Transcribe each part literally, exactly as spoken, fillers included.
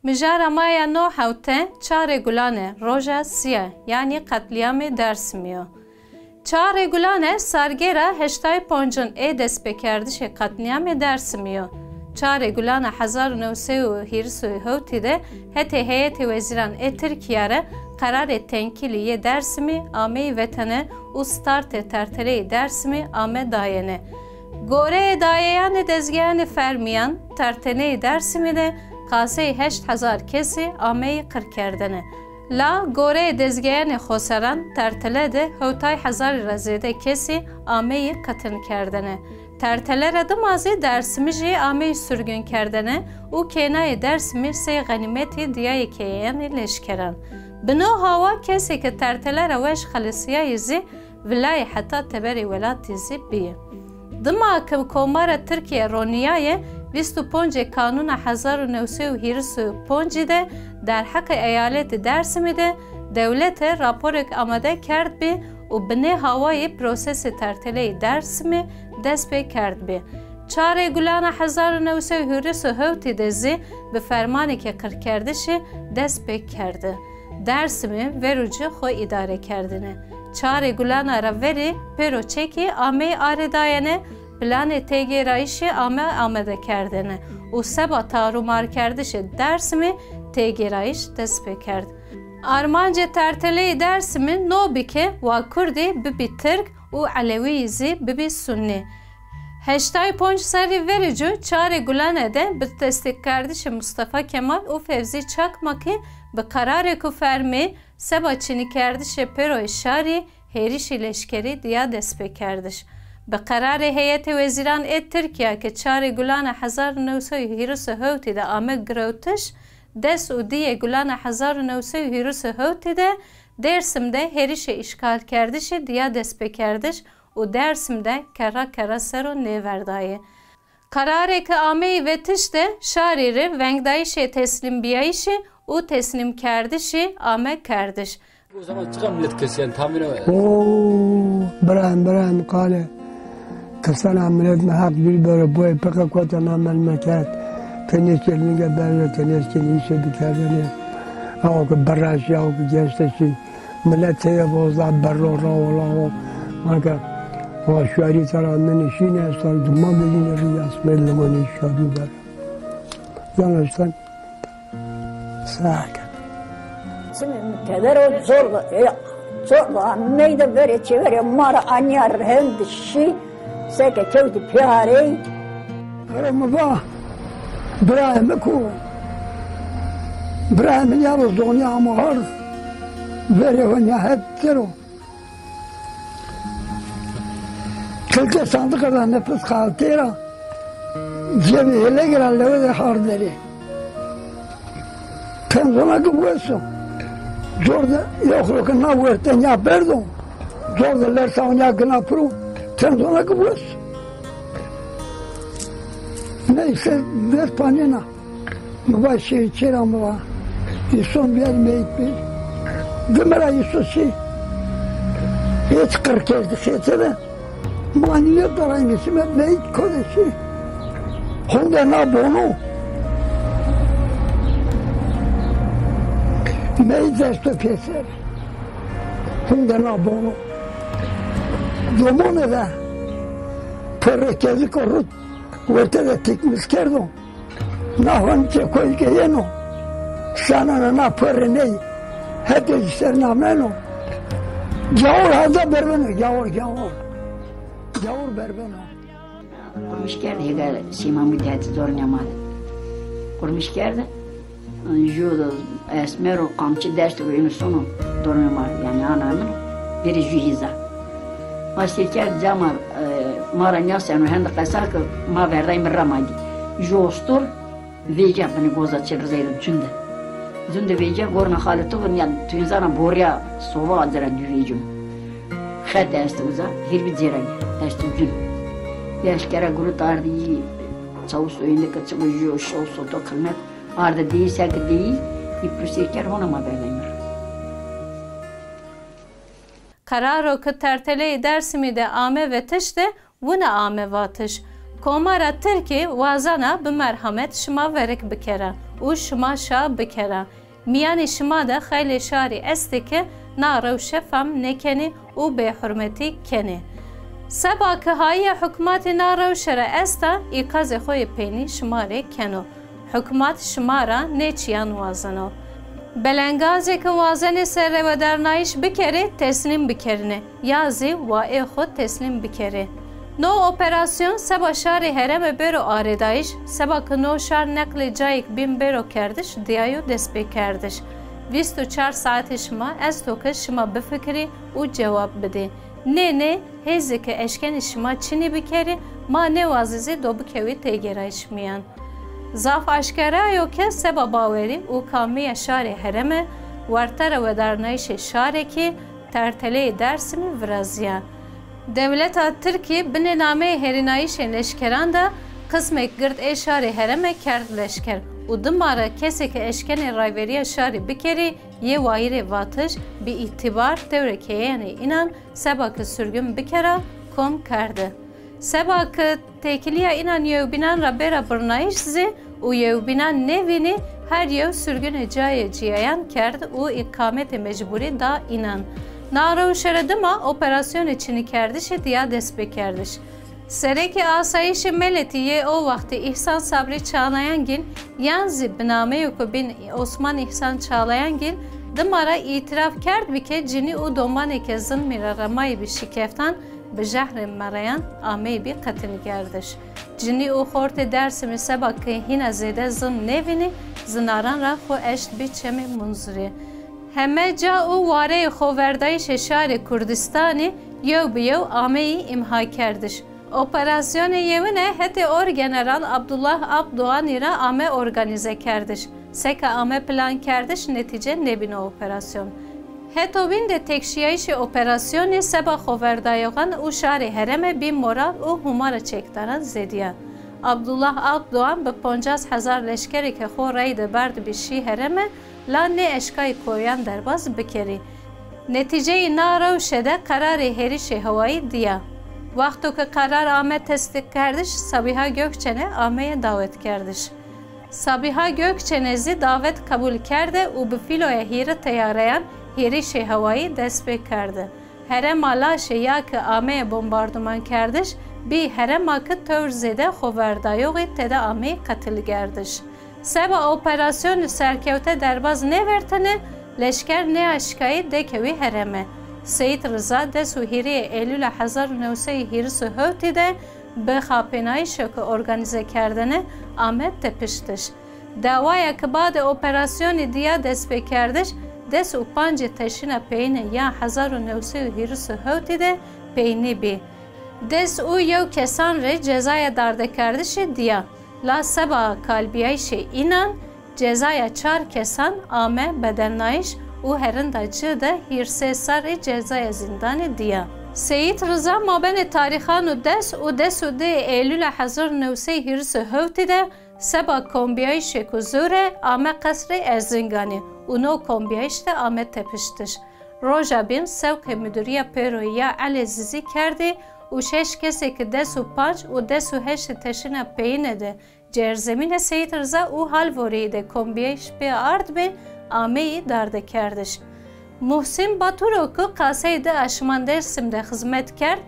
Mijara me ya nod hewte çarê gulan e, roja sîya, yanî qetlîamê Dersimî yo. Çarê gulan e, salgêra heştay poncin ê destpêkerdişê qetlîamê Dersimî yo. Çarê gulana hezar û new sey û hîris û hewtî de hetê heyetê wezîran ê Tirkîya re qerarê tenkîlî yê Dersimî ameyî vetene û startê terteleyê Dersimî ame dayene. Goreyê dayeyanê dezgeyanê fermîyan, terteleyê Dersimî de qaseyê heşt hezar kesî ameyî qirkerdene. La goreyê dezgeyanê xoseran, tertele de hewtay hezarî ra zêde kesî ameyî qetinkerdene. Tertele re dima zî Dersimijî ameyî surgunkerdene û kênayê Dersimî sey xenîmetî diyayê keyeyanê leşkeran. Bi no hawa kesê ke tertele re weş xelisiyayî zî vilayê heta teberê welatî zî bîye. Dima ke Komara Tirkiye roniyaye, bîst û poncê Kanûna hezar û new sey û hîris û poncî de derheqê eyaletê Dersimî de dewlete raporek amade kerdbî û bi nê hawayî prosesê terteleyê Dersimî dest pê kerdbî. Çarê gulana hezar û new sey û hîris û hewtî de zî bi fermanekê qirkerdişî dest pê kerdi. Dersimê verû ci xwe îdare kerdine. Çarê gulana re verî pêro çekî ameyî arêdayene, planê têgêrayîşê ame amadekerdene û seba tarûmarkerdişê Dersimê têgêrayîş dest pê kerd. Armancê terteleyê Dersimê no bî ke wa kurdî bibî tirk û elewîyî zî bibî sunnî. Heştay ponc serrî verî cû çarê gulane de bi destpêkerdişê Mustafa Kemal û Fevzî Çakmakî bi qerarêko fermî seba çinîkerdişê pêroyê şarî hêrişî leşkerî diya destpêkerdiş. Bi qerarê heyetê wezîran ê Tirkiya ke çarê gulana hezar û new sey û hîris û hewtî de ame girewtiş, des û diyê gulana hezar û new sey û hîris û hewtî de Dêrsim de hêrişê îşgalkerdişî diya destpêkerdiş û Dêrsim de kerra kerra ser o nêverdayê. Qerarê ke ameyî vetiş de şarî re vengdayîşê teslîmbîyayîşî û teslîmkerdişî ame kerdiş. O zaman çıkan millet kesiyen tahmin. Oo, Birahim, Birahim, qale. Kesana millet me hak bir böyle boy peka kota na memleket. Teneşkeli ne kadar teneşkeli işe dikerdi. Awa ki beraşi, awa ki gençleşi. Millet heye bozda berro ra ola o. Maka o şuari tara min işine sar duman dediğine riyas mellem onu şuari ber. Yanlıştan sahak. Şimdi teber o zor, e, zor da meyde bere çevere mara anyar hem dişi seke kevdi piharey. Ara mı va, Birahim ku, Birahim ya bu zoni ama har, vere o nihayet tero. Kilke sandık da nefes kaltera, cebi hele giren leve de harderi. Tenzona ki bueso. Zor de yok lo ki na werte nya berdo. Zor de lersa onya gina pru. Tenzona ki bueso. Neyse, ders panena. Mı va şey çera mı va. İson bir yer meyit bir. Dimira Yusufçî, hiç qirkêz dixêtire. Manî lê darayî nişime meyît kodeşî. Hunde na bono. Meyît desto pêser. Hunde na bono. Domone de. Pere keziko rut. Werte de tekmil kerdo. Nahan çekoyî ke yeno, şanana na pere ney, hetê ji ser nameno. Gawur hada berbeno, gawur, gawur. Gawur berbeno. Kurmiş kerde hêga Sî Mahmûdê hate dormê ma de. Kurmiş kerde, ju esmer û qamçî dest û êno sono dormê ma, yanî ana min, berî ju hîza. Ma sêr kerd cama, e, ma ra niyaseno hende qesa ke ma verdayî min ra ma dî. Ju ostor vêca binê goza çil rizeyro cunde. Cunde vêca gorna xalê to bin ya tu înzana boriya sova cira dû vêco. Xet esto uza, hîr bi cêra esto cun. Ya eşkera gurut ardî yî çaw soyinde ke çi bi ju şew soto qîmet arde dî, seke dî, yî pirsê kerd hona ma verdayî min ra. Qeraro ke terteleyê Dersimî de ame vetiş de, wina ame vatiş. Komara Tirkî wazana bi merhamet şima verik bikera û şima şa bikera. Mîyanê şima de xeylê şarî estê ke na rewşe fam nekenê û bêhurmetî kenê. Seba ke hayiya hukmatê na rewşe re esta, îqazê xo yê peynî şima rê keno. Hikûmet şima ra ne çiyan wazeno. Belengazê ke wazenê serewedarnayîş bikerê, teslîm bikerine, ya zî waê xo teslîm bikerê. No operasyon seba şarê herême bêro arêdayîş, seba ke no şar neqlê cayêk bîn bêro kerdiş, diyayo destpêkerdiş. Vîst û çar saetê şima esto ke şima bifikirî û cewab bidî. Nê, nê, hêzê ke eşkenî şima çinî bikerî, ma nêwazî zî do bikewî têgêrayîş mîyan. Zaf aşkera yo ke seba bawerî û kamiya şarê herême, wertera wedarnayîşê şarekî, terteleyê Dersimî virazîya. Dewleta Tirkî binê nameyê herînayîşê leşkeran de qismek gird ê şarê herême kerd leşker û dima re kesê ke eşkenê rayverîya şarî bikerî yê wayîrê vatiş, bi îtîbar tewrê keyanê înan seba ke surgun bikera, kom kerde. Seba ke têkiliya înan yewbînan ra bêra birnayîş zî û yewbînan nêvînî, her yew surgunê cayê ciyayan kerd û îqametê mecbûrî da înan. Na rewşe re dima operasyonê çinîkerdişê diya destpêkerdiş. Serekê asayîşê meletî yê o wextî Îhsan Sabrî Çağlayangil yan zî bi nameyê ku bîn Osman Îhsan Çağlayangil dima re îtîraf kerd bî ke cinî û domanê ke zilmî re remayî bî şikeftan, bi jehrê mereyan ameyî bî qetilkerdiş. Cinî û xortê Dersimî seba ke hîna zêde zilm nêvînî, zinaran ra xo eşt bî Çemê Munzurî. Heme ca û wareyê xoverdayîşê şarê Kurdistanî yew bi yew ameyî îmhakerdiş. Operasyonê yewine hetê Orgeneral Abdullah Alp Doğanî ra ame organîzekerdiş. Seke ame plankerdiş, netîce nêbîno operasyon. Heto bîn de têkşiyayîşê operasyonê seba xoverdayoxan û şarê herême bî moral û hûmara çekdaran zêdîya. Abdullah Alp Doğan bi poncas hezar leşkerê ke xo reyde berdibî şî herême, la nêeşkayî koyan derbas bikerî. Netîceyê na rewşe de qerarê hêrişê hewayî diya. Wexto ke qerar ame tesdîqkerdiş, Sabiha Gökçene ameye dawetkerdiş. Sabiha Gökçene zî davet qebûl kerde û bi fîloya hîrê teyareyan hêrişê hewayî dest pê kerde. Herêma Laşê ya ke ameye bombardumankerdiş, bî herêma ke tewr zêde xoverdayoxê tede ameyî qetilkerdiş. Seba operasyonê serkewte derbas nêvertine, leşker nêeşkayî dekewî herême. Seyîd Riza des û hîrê Eylûla hezar û new sey û hîris û hewtî de bi xapênayîşeke organîze kerdene ame tepiştiş. Dawaya ke badê operasyonî diya destpêkerdiş, des û pancê teşîna peyîne ya hezar û new sey û hîris û hewtî de peynî bî. Des û yew kesan rê cezaya dardekerdişê diya. La seba kalbiyayîşê înan, cezaya çar kesan ame bedelnayîş û herinda ci de hîrsê serrî cezaya zîndanê diya. Seyîd Riza mabenê tarîxan û des û des û duyê Eylûla hezar û new sey û hîris û hewtî de seba kombiyayîşê ku zû re ame qesrê Erzinganê û no kombiyayîş de ame tepiştiş. Roja bîn sewqê Midûriya Pêroyî ya Elê Zizî kerdî û şeş kesê ki des û panc û des û heştê teşîna peyîne de cerzemînê Seyîd Riza û Halvorî de kombiyayîş pê ardbî, ameyî dardekerdiş. Muhsîn Batûro ku qaseyê di aşman Dêrsim de xizmet kerd,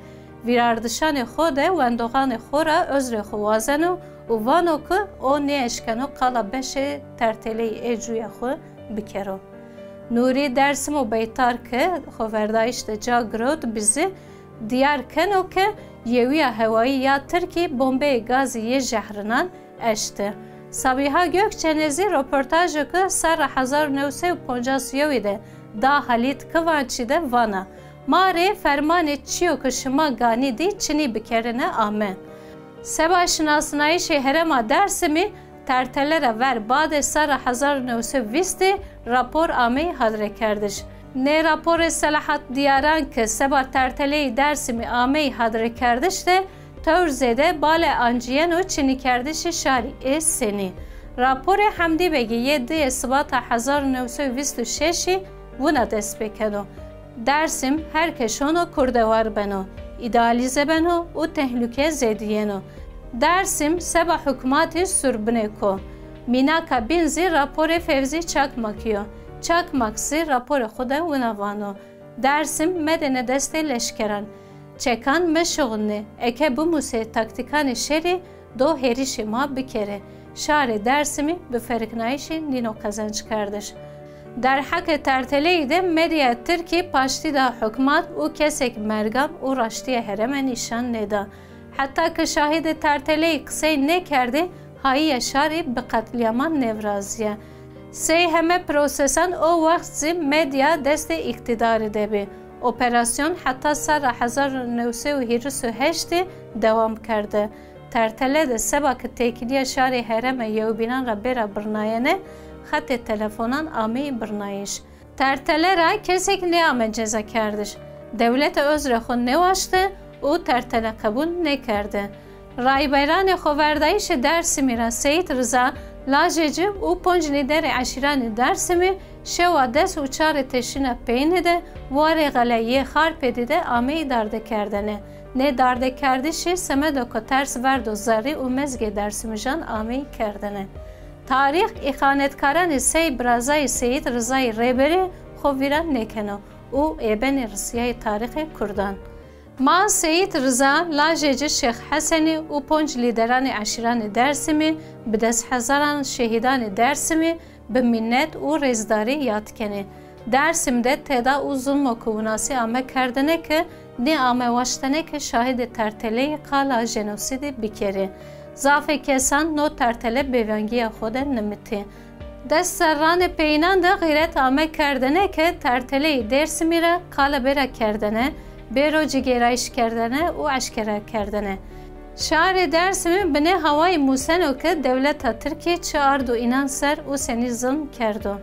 vîrardişanê xo de wendoxanê xo ra özrê xo wazeno û vano ku o nêeşkeno qala beşê terteleyî ê cuya xo bikero. Nûrî Dêrsim û Beytar ke xoverdayîş de ca girot bi zî diyar keno ke yewîya hewayî ya Tirkî bombeyê gazî yê jehrinan eşti. Sabiha Gökçenê zî roportajeke serra hezar û new sey û poncas yewî de da Halît Kivançî de vana, ma rê fermanê çiyo ke şima ganî dî çinî bikerine ame. Seba şinasnayîşê herêma Dêrsimî, Tertele ra ver badê serra hezar û new sey û vîstê rapor ameyî hadrekerdiş. Nê raporê Selahat Diyaran ke seba Terteleyî Dêrsimî ameyî hadrekerdiş de tewr zêde bale anciyeno çinîkerdişê şarî ê senî. Raporê Hemdî Begî yê duyê Sibata hezar û new sey û vîst û şeşî wina dest pê keno. Dêrsim her ke şono kurdewar beno, îdealîze beno û tehlûke zêdîyeno. Dêrsim seba hukmatî sûrbinêk o. Mînaka bîn zî raporê Fevzî Çakmakî yo. Çakmak zî raporê xo de wina vano, Dêrsim medêne destê leşkeran. Çekan meşuxulnê, eke bimûsê taktîkanê şerî, do hêrişê ma bikerê. Şarê Dêrsimî bi feriknayîşê nîno qezençkerdiş. Derheqê Terteleyî de medyaya tirkî paştî da hukmat û kesek mergan û raştîya herême nîşan nêda. Heta ke şahidê Terteleyî qisey nêkerdê, hayîya şarî bi qetlîyaman nêviraziye. Sey heme prosesan o wext zî medya destê îqtîdarî de bî. Operasyon heta serra hezar û new sey û hîris û heştê dewam kerde. Tertele de seba ke têkiliya şarê herême yewbînan ra bêra birnayene, xetê telefonan ameyî birnayîş. Tertele ra kesek nêame cezakerdiş. Dewlete özrê xo nêwaşti û Tertele qebûl nêkerde. Rayberanê xoverdayîşê Dêrsimî ra Seyîd Riza, lajê ci û ponc lîderê eşîranê Dêrsimî şewa des û çarê teşîna peyînê de warê xele yê Xarpêdî de ameyî dardekerdene. Nê dardekerdişî semedo ke ters verdo zerrî û mezgê Dêrsimijan ameyî kerdene. Tarîx îxanetkaranê sey birazayê Seyîd Rizayê Rêberî xo vîra nêkeno û ê benê risiyayê tarîxê kurdan. Ma Seyîd Riza, lajê ci Şêx Hesenî û ponc lîderanê eşîranê Dêrsimî bi desthezaran şehîdanê Dêrsimî bi mînet û rêzdarî yad kenê. Dêrsim de teda û zulmo ke winasî ame kerdene ke nêame waştene ke şahidê Terteleyî qala jenosîdê bikerê. Zafê kesan no Tertele bêvengiya xo de nimitî. Des serranê peyînan de xîret ame kerdene ke Terteleyî Dêrsimî re qala bêra kerdene, bêro cigêrayîş kerdene û eşkera kerdene. Şarê Dêrsimî binê hawayî mûseno ke dewleta Tirkî çi ardo înan ser û senî zilm kerdo.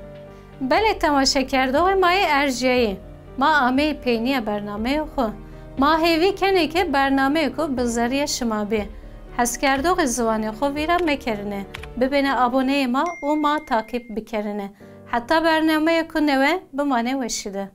Belê temaşekerdoxê ma yê erjiyayî, ma ameyî peynîya bernameyê xo. Ma hêvî kenê ke bernameyêko bi zerrîya şima bê. Hezkerdoxê ziwanê xo vîra mekerine, bibêne aboneyê ma û ma takîb bikerine. Heta bernameyêko newe, bimanê weşî de.